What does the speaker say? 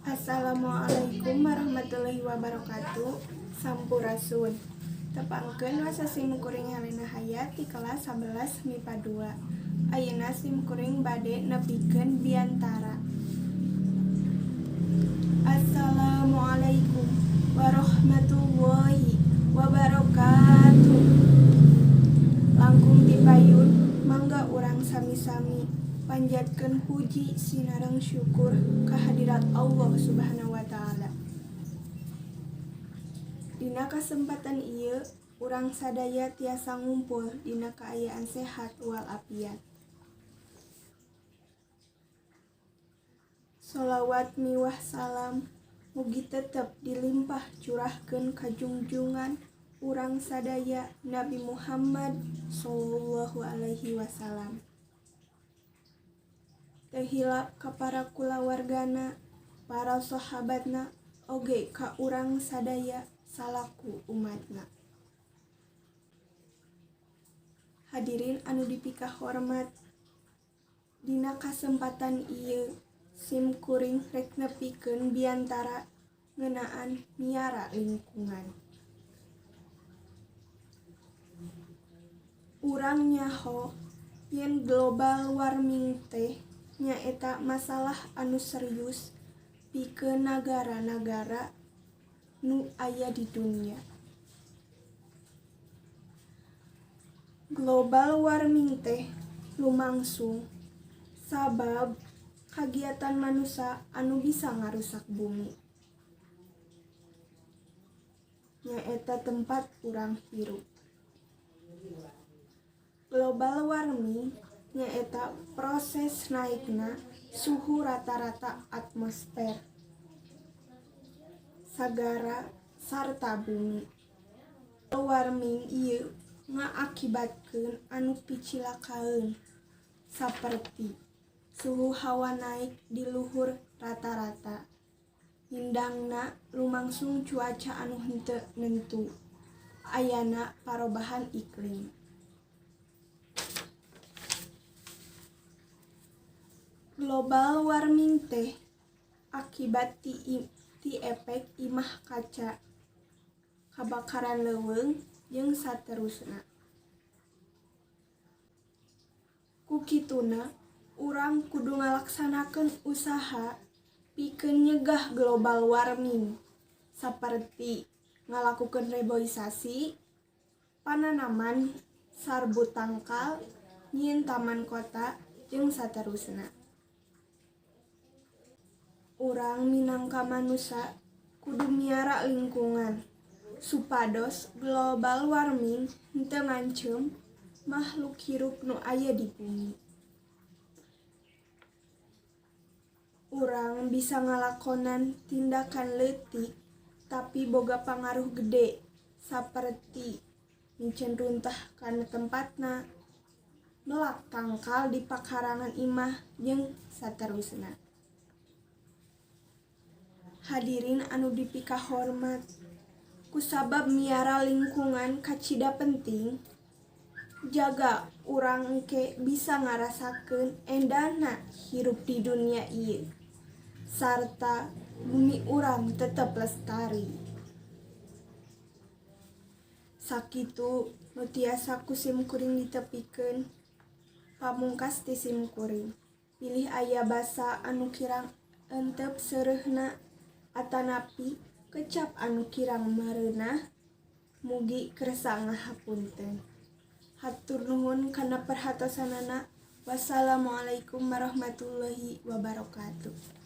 Assalamualaikum warahmatullahi wabarakatuh. Sampurasun. Tepangkeun wasta sim kuring Helena Hayat di kelas 11 MIPA 2. Ayeuna sim kuring bade nepikeun biantara. Assalamualaikum warahmatullahi wabarakatuh. Langkung ti payun, mangga urang sami-sami panjatkeun puji sinareng syukur kehadirat Allah Subhanahu wa Ta'ala. Dina kasempatan ieu urang sadaya tiasa ngumpul dina kaayaan sehat walafiat. Sholawat miwah salam mugi tetep dilimpah curahkeun ka jungjungan urang sadaya, Nabi Muhammad Shallallahu Alaihi Wasallam. Teu hilap ka para kulawargana, para sahabatna, oge ka urang sadaya salaku umatna. Hadirin anu dipikahormat, dina kasempatan ieu sim kuring rek nepikeun biantara ngeunaan miara lingkungan. Urang nyaho yen global warming teh nyaeta masalah anu serius pikeun nagara-nagara nu aya di dunya. Global warming teh lumangsung sabab kagiatan manusa anu bisa ngarusak bumi, nyaeta tempat urang hirup. Global warming nyaeta proses naikna suhu rata-rata atmosfer, sagara sarta bumi. Global warming ieu ngaakibatkeun anu picilakaeun, saperti suhu hawa naik di luhur rata-rata, mindangna lumangsung cuaca anu henteu nentu, ayana parobahan iklim. Global warming teh akibat ti efek imah kaca, kabakaran leuweung, jeung saterusna. Ku kituna urang kudu ngalaksanakeun usaha pikeun nyegah global warming, saperti ngalakukeun reboisasi, pananaman sarbut tangkal, nyieun taman kota, jeung saterusna. Urang minangka manusa kudu miara lingkungan supados global warming henteu ngancem makhluk hirup nu aya di bumi. Urang bisa ngalakonan tindakan leutik tapi boga pangaruh gede, saperti miceun runtah kana tempatna, melak tangkal di pakarangan imah, jeung saterusna. Hadirin anu dipikahormat, kusabab miara lingkungan kacida penting, jaga urang engke bisa ngarasakeun endahna hirup di dunya ieu sarta bumi urang tetep lestari. Sakitu nu tiasa ku sim kuring ditepikeun. Pamungkas ti sim kuring, bilih aya basa anu kirang entep seureuhna atanapi kecap anu kirang mereunah, mugi kersa ngahapunten. Hatur nuhun kana perhatosanana. Wassalamualaikum warahmatullahi wabarakatuh.